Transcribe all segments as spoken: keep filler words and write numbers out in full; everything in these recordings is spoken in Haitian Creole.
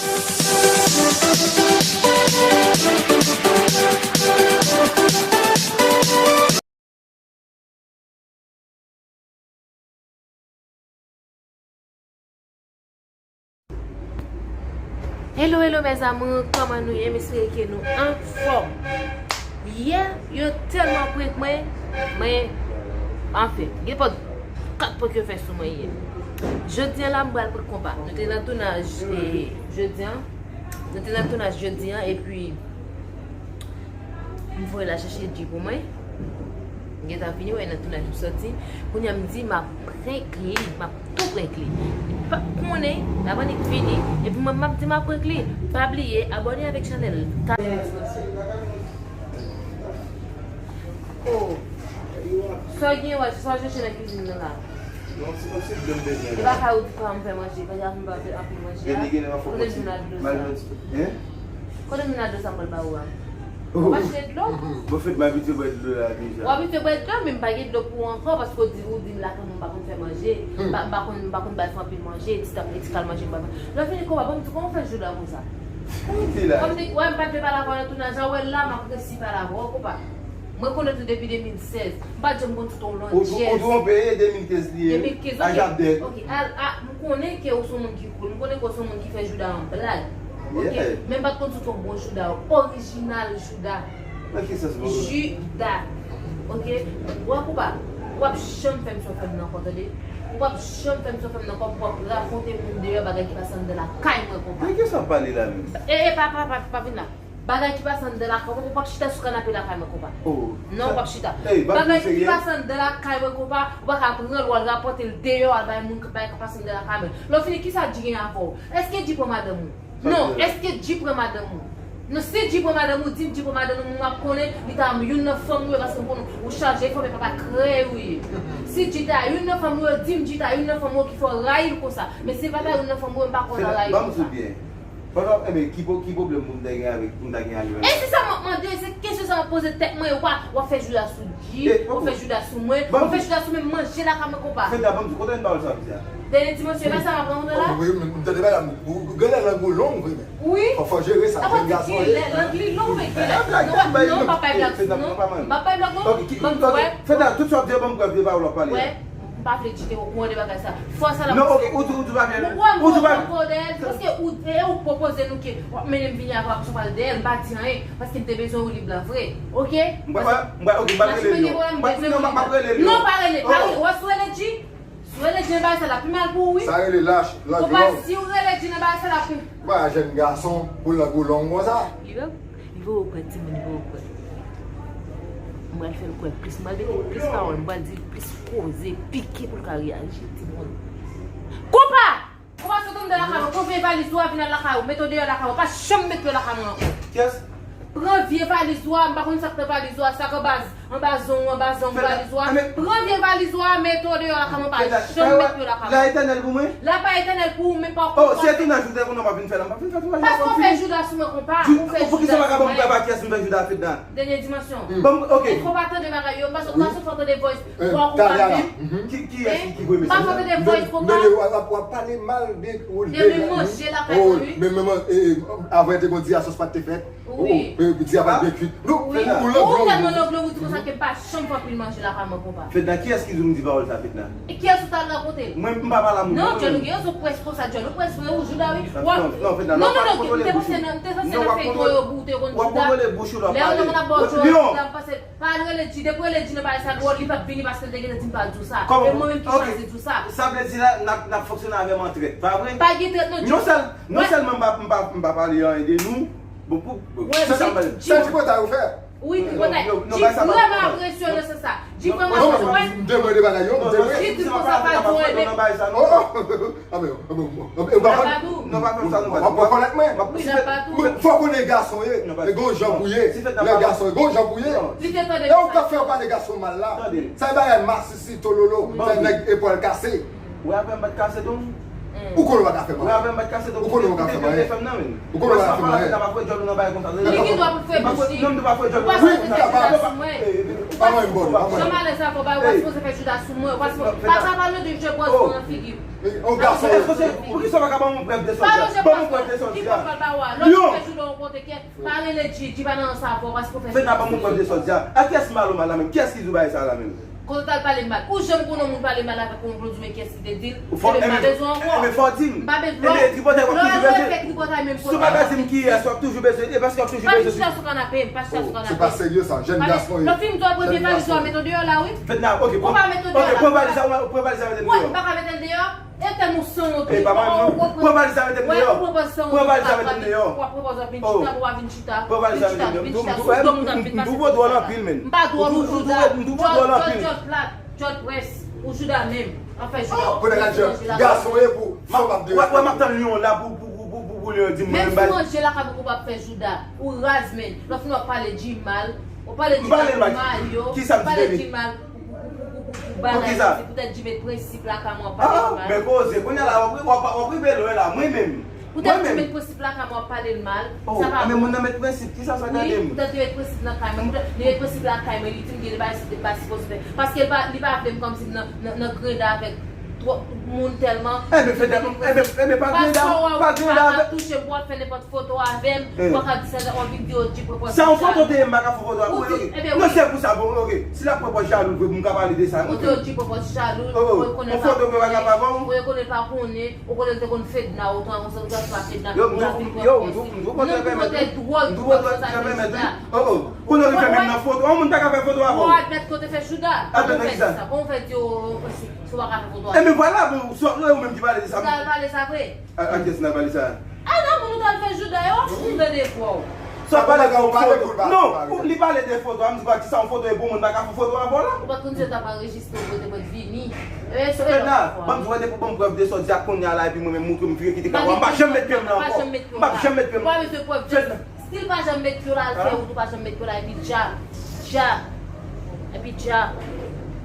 Hello, hello mes amours, kòman nou ye? M espere ke nou anfòm. Yè, yo tèlman prank mwen, mwen, anfen, gen pòt kat prank yo fè sou mwen yè. Jodi a la, m pral pran konpa. Nou te nan tounaj, e, jodi a. Nou te nan tounaj jodi a, epi m voye l al chèche G pou mwen. M gentan fini, wè, nan tounaj m sòti. Kounye a m di m ap prank li, m ap tou prank li. Li p ap konnen, lapannik fini, epi mwen m ap di m ap prank li. Pa bliye, abòne avèk chanèl. Ta- Oh. Sa w gen, wè, sa w chèche nan kizin nan la? Non, se kòmsi dlo m bezwen la. E pa kay ou di fò m fè manje, pa di fò m pa fè anpil manje a. Kote m jwenn la dlo sa? Kote m jwenn la dlo sa m pral ba ou a? Ou pa chèche dlo? Bon, fèt m abitye bwè dlo la deja. Ou abitye bwè dlo, men m pa gen dlo pou ou ankò, paske ou di, ou di m lakay mwen m pa konn fè manje, m pa, m pa konn, m pa konn bay fanm anpil manje, ti tap, ti kal manje m pa fè. Lè fini konpa, bon, m di, kòman w fè jouda konsa? Kòman w di la? Kòm di, wè, m pa t vle pale avè w nan tounaj la, ou wè la, m ap resi pale avè w, konpa. Mwen konnen ou depi de mil sèz. M pa t janm konn tout yon landjèz. Ou twonpe, e de mil kenz li ye. De mil kenz, ok. Ajabdèt. Ok, a, a, m konnen ke ou se yon moun ki cool. M konnen ke ou se yon moun ki fè jouda an blag. Ok? Men m pa t konn tout yon bon jouda, orijinal jouda. Nan ki sans bon? Jouda. Ok? Ou wè konpa, ou p ap janm fè m sa w fè m nan ankò, tande? Ou p ap janm fè m sa w fè m nan ankò, ou p ap rakonte moun deyò bagay ki pase anndan lakay mwen konpa. Men ki sa w ap pale la menm? E, e, pa, pa, pa, pa vin la. Bagay ki pase anndan lakay mwen, ou p ap chita sou kanape lakay mwen konpa. Non, ou p ap chita. Bagay ki pase anndan lakay mwen konpa, ou pa ka pran l, w al rapòte l deyò, al bay moun k ap bay k ap pase anndan lakay mwen. Lè w fini, kisa G gen avè w? Èske G pran madanm ou? Non, èske G pran madanm ou? Non, si G pran madanm ou, di m G pran madanm ou, m ap konnen li ta youn nan fanm ou ye, paske m konnen ou chaje fanm e papa krèy ou ye. Si G ta youn nan fanm ou yo, di m G ta youn nan fanm ou yo ki fè w rayi l konsa. Men si l pa ta youn nan fanm ou yo, m pa kwè w ta rayi l konsa. Ban m di w byen. Pandan, enben, ki pwo-, ki pwoblèm pou m ta gen avèk, pou m ta gen avèk? E se sa m ap mande, se kesyon sa m ap poze tèt mwen, ou pa, w ap fè jouda sou G, w ap fè jouda sou mwen, w ap fè jouda sou menm manje lakay mwen konpa. Fedna, ban m di, kote n pawòl sa ap di a? Dènye dimansyon, e pa sa m ap rankontre la? Wi, m tande bagay la, ou, ou genlè lang ou long vre, men. Wi. Fò, fò jere sa, jèn gason ye. Lang li long, men genlè. Non, non, m p ap bay blag, non. M p ap bay blag, non. Ban m di, wè. Fedna, tout sa w ap di a, ban m kwè vye pawòl w ap pale a. M pa vle di te okouran de bagay sa. Fò sa la. Non, ok, ou di, ou di pa byen. Ou di pa byen. Paske ou, e ou pwopoze nou ke w ap mennen m vini avè w, apre sa w pral dèyè l, m pa di anyen, paske m te bezwen ou lib la vre. Ok? M pa, m pa, ok, m pa rele l, non. M pa, non, m pa, m pa rele l, non. Non, pa rele, pa rele. Wè, si w rele G, si w rele G nan bagay sa, l ap pi mal pou ou, wi. Sa rele lach, lang long. Konpa, si w rele G nan bagay sa, l ap pi. Ba jèn gason, pou lang ou long konsa. Li vre, li vre ou kwè timoun, li vre ou kwè. M pral fè l kwè plis, m pral mete plis pawòl, m pral di l plis koze, pike pou l ka reyaji, timoun. Konpa! Konpa, sot anndan lakay mwen, pran vye valiz ou a, vin al lakay ou, mete w deyò lakay mwen, pa janm met pye lakay mwen ankò. Kiyès? Pran vye valiz ou a, m pa konn sa k nan valiz ou a, sa k anba, anba zong ou, anba zong valiz ou a. Pran vye valiz ou a, mete w deyò lakay mwen, pa janm met pye lakay mwen. La etènèl pou mwen? La pa etènèl pou ou, men pa konpa. Oh, se tounaj ou te konnen w ap vin fè la, m p ap vin fè tounaj la. Paske w fè jouda sou mwen konpa. Ou fè jouda sou mwen. Poukisa m pa ka ban m papa kiyès m fè jouda a fèt la? Dènye dimansyon. Ban m, ok. E fò pa tande bagay yo, m pa sot, m pa sot fè de voice. Bon, konpa. Ki, kiyès ki, ki premye sa? M pa fè de voice, konpa. Men, men, w ap, w ap pale mal de, de manje lakay mwen, wi. Men, men, men, e, e, avan te gon di a sòs pa t te fèt. Wi. Oh, e, di a pa t byen kuit. Non, ou, ou lang long, ou di konsa ke m pa janm fè anpil manje lakay mwen, konpa. Fedna, kiyès ki di w m di pawòl sa, Fedna? E kiyès ou t al rankontre? Mwen, m pa pale a moun. Non, John, ou gen yon zo près konsa, John, ou près vre, ou jouda, wi. Non, non, non, Fedna, non, non, non, m te panse nan, m te panse nan feyton yo pou ou te konn jouda. W ap kontwole bouch ou lè w ap pale. Lè yon nonm ap ba w djòl, la m panse, pa rele G, depi w rele G nan bagay sa, li p ap vini paske l te gentan di m pa di w sa. E mwen menm ki chwazi di w sa. Sa vle di la, n ap, n ap fonksyone avè m an trèt, pa vre? Pa gen trèt non, G. Non sèl, non sèlman m pa, m pa, m pa pale anyen de nou, bon, pou, bon, se sa m pale. Sa tripotay ou fè? Wi, tripotay. G vrèman apresyon nan sans sa. G vrèman apresyon, wè. M te mande bagay yo, m te vre. G di konsa pa di w renmen. Oh, oh. Ah, men, ah, men, ah, men, ou pa konn. Non, pa fè sa, nou pa. W ap rekonèt mwen. Fò w konnen gason ye. E gon jan pou ye. Lè gason ye, gon jan pou ye. Li te tande mesaj. E ou k ap fè yo pale gason mal la. Sa e bagay masisi, tololo. Sa e nèg epòl kase. Ou wè apre m pa t kase tou. Ou konnen w pa ka fè m anyen. Ou konnen w pa ka fè m anyen. Ou konnen w pa ka fè m anyen. Li gen dwa pou fè bouch li. Ou pa santi se fè jouda sou mwen. Pa manyen m bò, pa manyen m. Jan malèz sa fè w ba yo, pa sipoze fè jouda sou mwen. Ou pa sipoze, pa sa pa lonje pòz mwen nan figi w. On gason. Èske se, poukisa w pa ka ban m yon prèv de sòti a? Ban m yon prèv de sòti a. Ki pòz pral ba w a? Lòt ou fè jouda yon kote kè, pa rele Dji, Dji pa nan sa avè w, pa sipoze fè jouda sou mwen. Fedna, ban m yon prèv de sòti a. A kiyès m pale mal la menm? Kiyès ki di w bagay sa la menm? Kote w t al pale mal? Ou janm konnen yon moun pale mal avèk ou, pou di men kiyès ki te di l? Fò, e men, men pa bezwen ankò. E men fò w di m. M pa bezwen. E men tripotay w ap toujou bezwen. Lè w fè tripotay menm kote a. Si w pa ka di m kiyès, w ap toujou bezwen. E pa si w ap toujou bezwen. Pa vin chita sou kanapem, pa chita sou kanapem. Se pa serye sa, jèn gason ye. Lòt fi m di w al premye valiz ou a mete w deyò la wi. Fedna, ok, pran valiz la, pran valiz la, mete m deyò. Ou pa ka mete l deyò? E tèlman w sanwont wi. E pa mwen non. Pran valiz la, mete m deyò. Pran valiz la, mete m deyò. W ap pran pòz w ap vin chita, w ap vin chita. Pran valiz la, mete m deyò. M twouve w dwòl anpil, men. M pa dwòl ou jouda. M twouve w dwòl anpil. Jòt plat. Jòt près, ou jouda menm. Anfen, jouda. Oh, kounye a la, gason e pou fanm ap de. W ap tann lyon la pou, pou, pou, pou, pou, pou lyon di m menm bay. Menm si manje lakay ou p ap fè jouda, ou raz menm. Lòt moun ap pale Dji mal, ou pale Dji mal pou mayo, ou pale Dji mal pou, pou, pou, pou, pou bagay. Poutèt Dji met prensip lakay mwen, w ap pale mal. Ah, men koze, kounye a la, w ap, w ap, w ap rive lwen la, mwen menm. Poutèt Dji met prensip lakay mwen, w ap pale l mal. Oh, sa pa bon. Men moun nan met prensip, kisa sa gade m? Wi, poutèt li met prensip nan kay mwen, poutèt li met prensip lakay mwen, li di m gen de bagay li pa sipoze fè. Paske li pa, li pa vle m kòmsi m nan, nan, nan greda avèk twòp moun tèlman. Enben, fè tèt, enben, enben, pa greda, pa greda avèk. Touche m, w ap fè nenpòt foto avè m, w ap di sa, w ap vin di yo Dji pran pòz. Sa yon foto te ye, m pa ka fè foto avè w. Non, se pou sa, bon, ok. Si l ap pran pòz jalou vre, pou m ka pale de sa, ok. Ou di yo Dji pran pòz jalou, ou rekonèt pa konnen, ou rekonèt pa konnen. Ou konnen l te konn Fedna, ou te konn konsantre sou Fedna. Yo, m twouve w trè pèmèt wi. M twouve w trè pèmèt wi. Oh, oh. Kounye a w rive menm nan foto. Yon moun pa ka fè foto avè w. Ou admèt ke w te fè jouda. Admèt nan kisa? Kòman w fè di yo si w pa ka fè foto avè w? Enben vwala, bon, se ou menm ki pale de sa. Ou t al pale sa vre? A, a kiyès n al pale sa? A nan moun ou t al fè jouda yo, m tande vwa w. Sa pale de foto. Non, li pale de foto a, m di pa kisa yon foto e pou moun pa ka fè foto avè w la. Ou pa t konn si yo t ap anrejistre ou, ou te mèt vini. Fedna, ban m di w, depi w ban m prèv de sa w di a kounye a la, epi mwen menm, montre m vire kite kay la. M pa janm met pye m la ankò. M pa janm met pye m la. Fedna. Si l pa janm met pye l al fè wout, ou pa janm met pye l la, epi dja, dja, epi dja.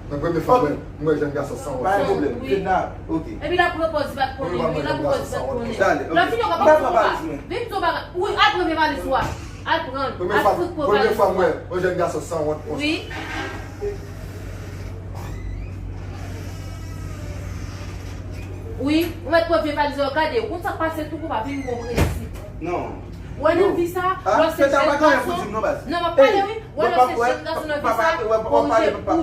Nan premye fwa mwen, mwen jèn gason sanwont. Pa gen pwoblèm. Fedna, ok. Epi l ap pran pòz li pa t konnen, wi, l ap pran pòz li pa t konnen. Lè fini, w pa pran pòz. Vin di w bagay. Wi, al pran valiz ou a. Al pran l. Al fout pran valiz ou a. Premye fwa mwen, yon jèn gason sanwont konsa. Wi. Wi, ou mèt pran vye valiz ou, gade, ou konn sa k pase tou, ou pa vin gon prensip. Non. Ou wè nan vi sa, lè w se jèn gason, non, m ap pale wi, ou wè lè w se jèn gason nan vi sa, korije bouch ou, korije bouch ou,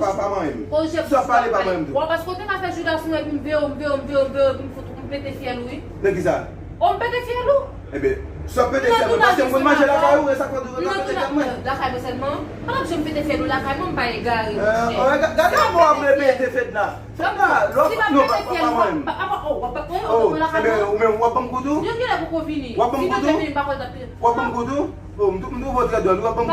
w ap pale. Ou wè paske w te ka fè jouda sou mwen, epi m veye w, m veye w, m veye w, epi m fout, m pete fyèl ou wi. Nan kisa? O, m pete fyèl ou. Enben, si w ap pete fyèl mwen, paske m konn manje lakay ou, e sa k fè w toujou ka pete fyèl mwen. Lakay mwen sèlman? Pa t ap janm pete fyèl ou lakay mwen, m pa egare, monchè. Gade kòman w ap repete Fedna. Fedna, lè w ap, non, pa, pa, pa mwen menm. Oh, enben, ou menm, w ap ban m kou tou? Yo genlè poko vini. W ap ban m kou tou? W ap ban m kou tou? Oh, m tou, m tou, w trè dwòl, w ap ban m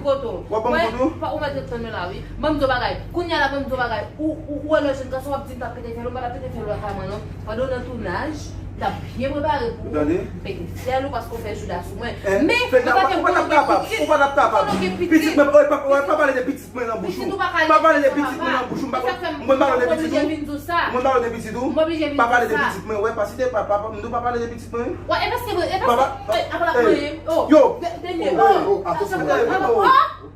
kou tou? W ap ban m kou tou? Ou mèt ret tann mwen la wi. Ban m di w bagay. Kounye a la, ban m di w bagay. Ou, ou, ou wè lè jèn gason w ap di m t ap pete fyèl ou, m pa t ap pete fyèl ou lakay mwen non. Pandan w nan tounaj, m t ap byen prepare pou ou, m pete fyèl ou paske w fè jouda sou mwen. Men, mwen pa gen pwoblèm gen pitit. Ou pa t ap kapab. Pitit mwen, pa pale de pitit mwen nan bouch ou. Pa pale de pitit mwen nan bouch ou. M pa konn pale de pitit ou. M konn pale de pitit ou. Pa pale de pitit mwen, wè, pa site, pa, pa, m di w pa pale de pitit mwen. Wè, e paske, e paske, e, apa l ap manyen m? Oh, yo, Denie, oh, oh, oh, oh, oh.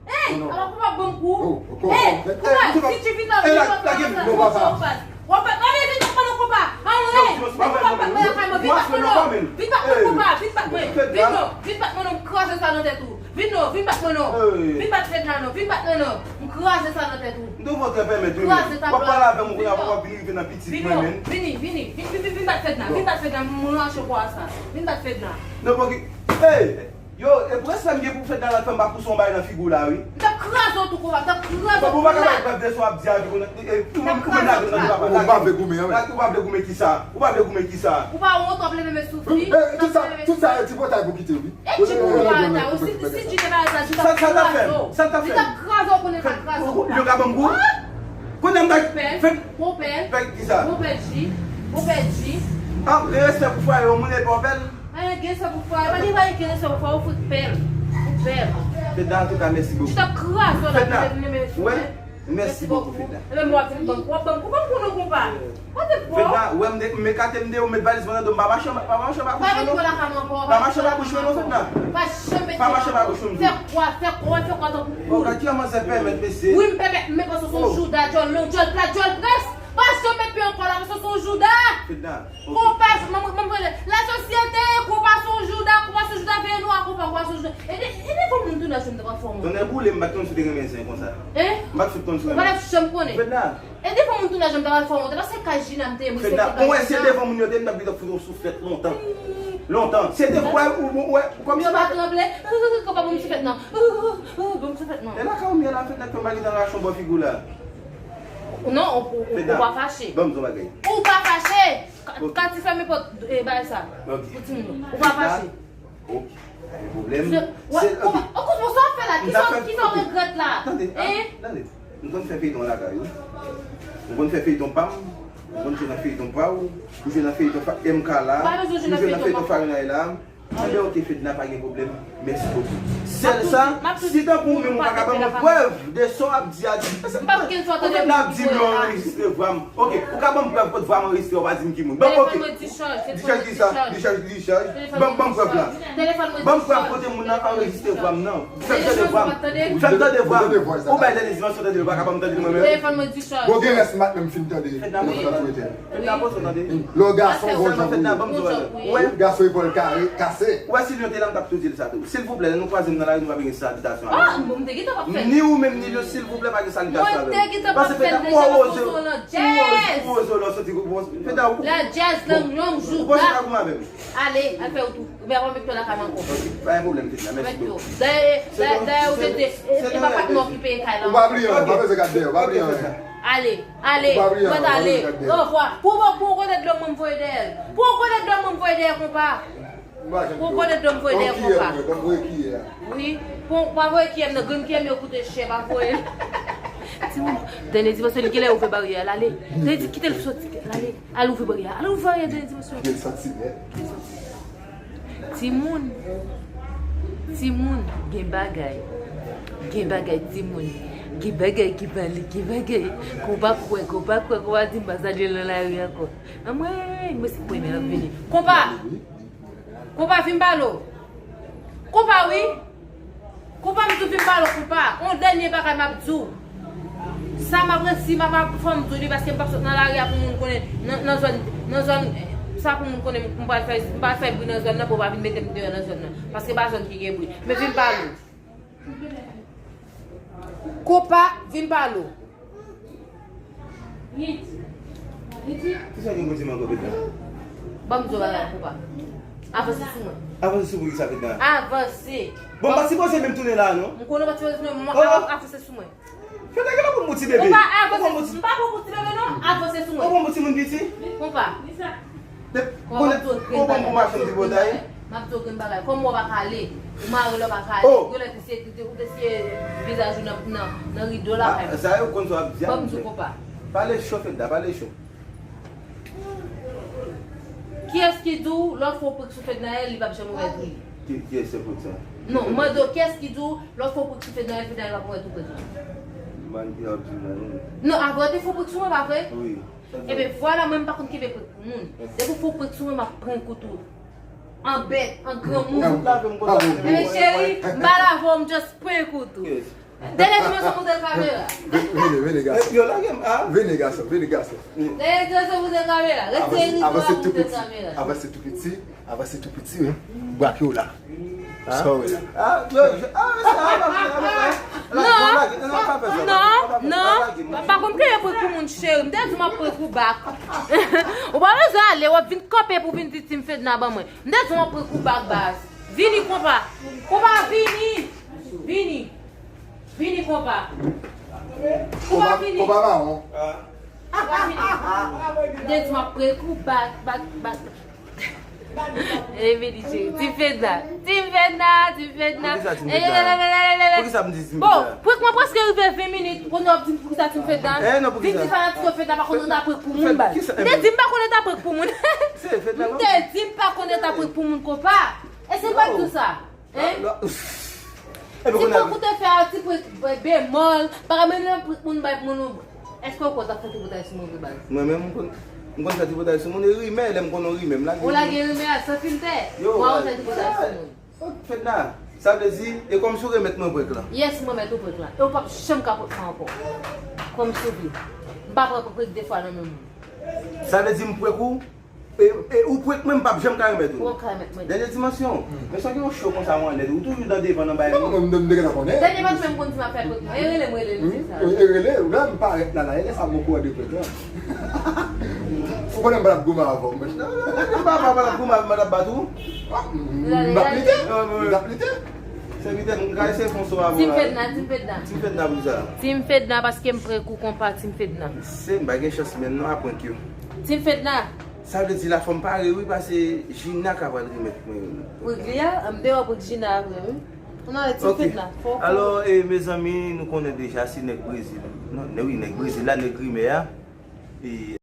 Ey, apa konpa ban m kou? Ey, konpa, si ti vin la, vin la, vin la, konpa. W ap fè, ale, vin pa pran non konpa. Ale, ey, vin pa pran non konpa, vin pa pran non, vin pa pran non konpa, vin pa pran non, vin non, vin pa pran non, m kraze sa nan tèt ou. Vin non, vin bat mwen non. Vin bat Fedna non, vin bat mwen non. M kraze sa nan tèt ou. M twouve w trè pèmèt wi, men. W ap pale avè m, ou kounye a w ap vin rive nan pitit mwen, men. Vini, vini, vin, vin, vin, vin bat Fedna, vin bat Fedna, m rache kwa sa. Vin bat Fedna. Non, pòki, ey, yo, e pou respè m gen pou Fedna la fè m pa pouse yon bagay nan figi w la, wi. M t ap kraze w tou konpa, m t ap kraze w tou la. Bon, ou pa ka bay prèv de sa w ap di a, tou, e, ou menm, ou menm la, ou pa vle goumen, wi. Ou pa vle goumen kisa? Ou pa vle goumen kisa? Ou pa wont, w ap leve men sou fi, w ap leve men sou fi. Tout sa, tout sa, e ti pòtay pou kite, wi. E Dji pou pa rete a wi. Si, si Dji te pa rete a, Dji t ap kraze w. Sa l t ap fè? Li t ap kraze w konnen sa l kraze w. Yo ka ban m kou? Konnen m ta fè. Konpè. Fè kisa? Konpè Dji. Konpè Dji. Ah, gen respè pou fwaye yon moun epi w pè l? Gen respè pou fwaye. Pa gen, pa gen respè pou fwaye, ou fout pè l. Ou pè l. Fedna, antouka, mèsi bokou. Dji t ap kraze w la, Fedna. Wè? Mèsi bokou, Fedna. Ebyen, mwen ap vin bank. W ap bank. Ou pa konn non, konpa. What the fuck? Fedna, ou wè m de-, m ekate m de ou, met valiz mwen nan do m, pa mache anba, pa mache anba bouch mwen non. Pa mache anba bouch mwen non, Fedna. Pa janm met pye anba bouch mwen. Fè kwa, fè kwa, fè kwa tankou poul. Gad kijan manzè pèmèt, mesye. Wi, m pèmèt, men paske se yon jouda, djòl long, djòl plat, djòl près. Pa janm met pye ankò la, paske se yon jouda. Fedna. Konpa, mwen, mwen, mwen, la sosyete, konpa se yon jouda, konpa se yon jouda, veye nou a konpa, konpa se yon jouda. E de, e de fò moun tounen jwenn m ta pral fè yon moun. Tonnè boule, m pa t konn si w te renmen zen konsa. Hein? M pa t sot konn si w renmen. Ou pa t ap janm konnen. Fedna. E de fò moun tounen jwenn m ta pral fè yon moun, paske kaj Jina m te ye, mwen se te kaj Jina. Fedna, ou wè se devan moun yo te, m t ap vin ap fout w sou fèt lontan. Lontan. Se te, ou wè, ou, ou, ou wè, ou kòm si. Yo pa tranble, konpa ban m sou fèt nan. Ban m sou fèt nan. E lakay ou m ye la, Fedna, k fè m pa gentan rache yon bò figi w la. Non, ou, ou, ou pa fache. Ban m di w yon bagay. Ou pa fache. Ka-, Kati fèmen pòt, e, bagay sa. Ok. Pou timoun yo. Ou pa fache. Ok. Pa gen pwoblèm. Se, wè, ok. Kòman, kòman sa w ap fè la? Kisa, kisa w regrèt la? Tande, ah, tande. M konn fè feyton lakay ou. M konn fè feyton pa m. M konn jwe nan feyton pa w. M jwe nan feyton M K la. M jwe nan feyton Farinay la. Anben, ok, Fedna, pa gen pwoblèm. Mèsi bokou. Sèl sa, si tankou ou menm ou pa ka ban mwen prèv de sa w ap di a, di, ou Fedna ap di m yo anrejistre vwa m. Ok, ou ka ban m prèv kot vwa m anrejistre, ou pa di m ki moun. Bon, ok. Dichaj, dichaj, dichaj. Ban m, ban m prèv la. Ban m prèv kote moun nan anrejistre vwa m nan. Fè m tande vwa m. Fè m tande vwa m. Ou bay dènye dimansyon tande l, ou pa ka ban m tande l mwen menm. Bon, gen rès m pa t menm fin tande. Fedna, poze w tande. Fedna, poze w tande. Lè w gason, bon jan pou ou. Ou wè? Gason epòl kare, kase. Ou wè, si l te la, m t ap tou di l sa tou. Silvouplè, lè nou kwaze m nan lari, nou pa bezwen salitasyonn avè m. Ni ou menm, ni l yo, silvouplè, pa gen salitasyonn avè m. Paske Fedna, ou oze, ou oze, ou oze, lè w soti, Fedna, ou. Ladjèz, lang long, jouda. Ou poze kagou m avè m. Ale, al fè wout ou. Oubyen pa met pye w lakay mwen ankò. Ok, pa gen pwoblèm, Fedna. Mèsi bokou. Dayè, dayè, ou te di, e, e pa patnè w ki peye kay la. Ou pa bliye, pa bezwen gad dèyè, ou pa bliye. Ale, ale, mwen t ale. Orevwa. Pou, pou, pou yon gode dlo mwen voye dèyè l. Pou yon gode dlo mwen voye dèyè konpa. Pou yon gode dlo mwen voye dèyè konpa. Wi, pou, pa voye kiyè m nan, grenn kiyè m yo koute chè, pa voye. Timoun, dènye dimansyon, li genlè ouvè baryè a, l ale. Dènye di, kite l soti, l ale. Al ouvri baryè a, al ouvri baryè a, dènye dimansyon. Kite l soti nèt. Timoun, timoun, gen bagay. Gen bagay, timoun. Gen bagay ki pale, gen bagay. Konpa kwè, konpa kwè, konpa di m pa salye l nan lari ankò. Anmwey, mwen se premye l ap vini. Konpa! Konpa, vin m pale w. Konpa, wi. Konpa, m di w vin pale w, konpa. On dènye bagay m ap di w. Sa m ap resi, m ap, ap fò m di w li, paske m p ap sot nan lari a pou moun konnen, nan, nan zòn, nan zòn, sa pou moun konnen, m pral fè, m pral fè bri nan zòn nan, pou w pa vin mete m deyò nan zòn nan. Paske pa zòn ki gen bri. Men vin pale w. Konpa, vin pale w. Kisa gen pou di m ankò, Fedna? Ban m di w bagay, konpa. Avanse sou mwen. Avanse sou poukisa, Fedna? Avanse. Bon, m pa sipoze menm tounen la, non? M konnen w pa sipoze tounen, men avanse sou mwen. Fedna, genlè pou m pou ti bebe. Konpa, avanse. M pa pou pou ti bebe, non. Avanse sou mwen. Ou pou m pou timoun piti? Konpa. Bon, m ap di w grenn bagay. M ap di w grenn bagay. Kòm ou pa ka ale, ou mare lè w pa ka ale. Ou genlè te siye, te, ou te siye vizaj ou nan, nan, nan rido lakay mwen. Sa yo konn sa w ap di a. Ban m di w konpa. Pale cho, Fedna, pale cho. Kiyès ki di w lè w fè yon prank sou Fednaelle, li p ap janm remèt ou li? Ki, kiyès se prank sa? Non, m mande w, kiyès ki di w lè w fè yon prank sou Fednaelle, Fednaelle p ap remèt ou prank ou? Mann ki ap di m la, non. Non, avan w te fè yon prank sou mwen, pa vre? Wi. Ebyen, vwala, mwen m pa konn kenbe prank pou moun. Depi w fè yon prank sou mwen, m ap prank ou tou. An bèt, an granmoun. Ebyen, cheri, m pa lave w, m just prank ou tou. Dènye dimansyon, moute l kamera. Vini, vini, gason. Vini, gason, vini, gason. Dènye dimansyon, moute l kamera. Retire rido a, moute l kamera. Avanse tou piti, avanse tou piti, wi. Brake w la. Sa w wè la. Non, non, non, pa konn kreye prank pou moun, cheri. M te di m ap prank ou back. Ou pa bezwen ale, w ap vin kanpe pou vin di Team Fedna ban mwen. M te di w ap prank ou back, baz. Vini, konpa. Konpa, vini. Vini. Vini, konpa. Konpa, vini. Konpa mawon. Konpa, vini. M te di w ap prank ou back, back, back. E vini, cheri. Team Fedna. Team Fedna, Team Fedna. Poukisa Team Fedna? Poukisa m di Team Fedna? Bon, prank mwen prèske rive ven minit. Kounye a w ap di m poukisa Team Fedna? Vin di fanatik yo Fedna pa konn ta prank pou moun, baz. M te di m pa konn ta prank pou moun. M te di m pa konn ta prank pou moun, konpa. Èske m pa t di w sa? Hein? Ti prank ou te fè a, ti prank bemòl, pa ka menm nan prank moun bay pou moun ou. Èske ou konn sa fè tripotay sou moun vre baz? Mwen menm, m konn, m konn fè tripotay sou moun, e rimè, lè m konn yon rimè, m lage. Ou lage rimè a san filtè? Yo, ou a fè tripotay sou moun. Fedna, sa vle di, e kòmsi w remèt mwen prank lan? Yes, m remèt ou prank lan. E ou p ap janm ka prank mwen ankò. Kòmsi. M pa pran prank de fwa nan menm moun. Sa vle di m prank ou? E, e ou prank mwen, m p ap janm ka remèt ou. Ou p ap ka remèt mwen. Dènye dimansyon. Men sa gen yon cho konsa ou anlè, ou toujou nan devan nan bay. Non, mwen, mwen, mwen, mwen, mwen. Dènye bat menm konn di m ap fè prank mwen. E rele m, rele m, se sa. E rele, ou la, m parèt la, la, e lè sa m okouran de prank lan. Ou konnen m pa t ap goumen avè w, men. Non, non, non, pa, pa, pa t ap goumen avè m, pa t ap bat ou. M t ap lite, m t ap lite. Sèvitè, m ka eseye fè yon so avè w la. Team Fedna, Team Fedna. Team Fedna pou sa. Team Fedna, paske m prank ou konpa, Team Fedna. Se, m pa gen chans menm non a prank yo. Team Fedna. Sa vle di la fò m pare wi, paske Gina ka pral remèt mwen. Prank li a, m deyò prank Gina apre wi. Ann ale, Team Fedna. Fò, fò. Alò, e, mezanmi, nou konnen deja se nèg Brezil. Non, nè, wi, nèg Brezil la, nèg rimè a. E,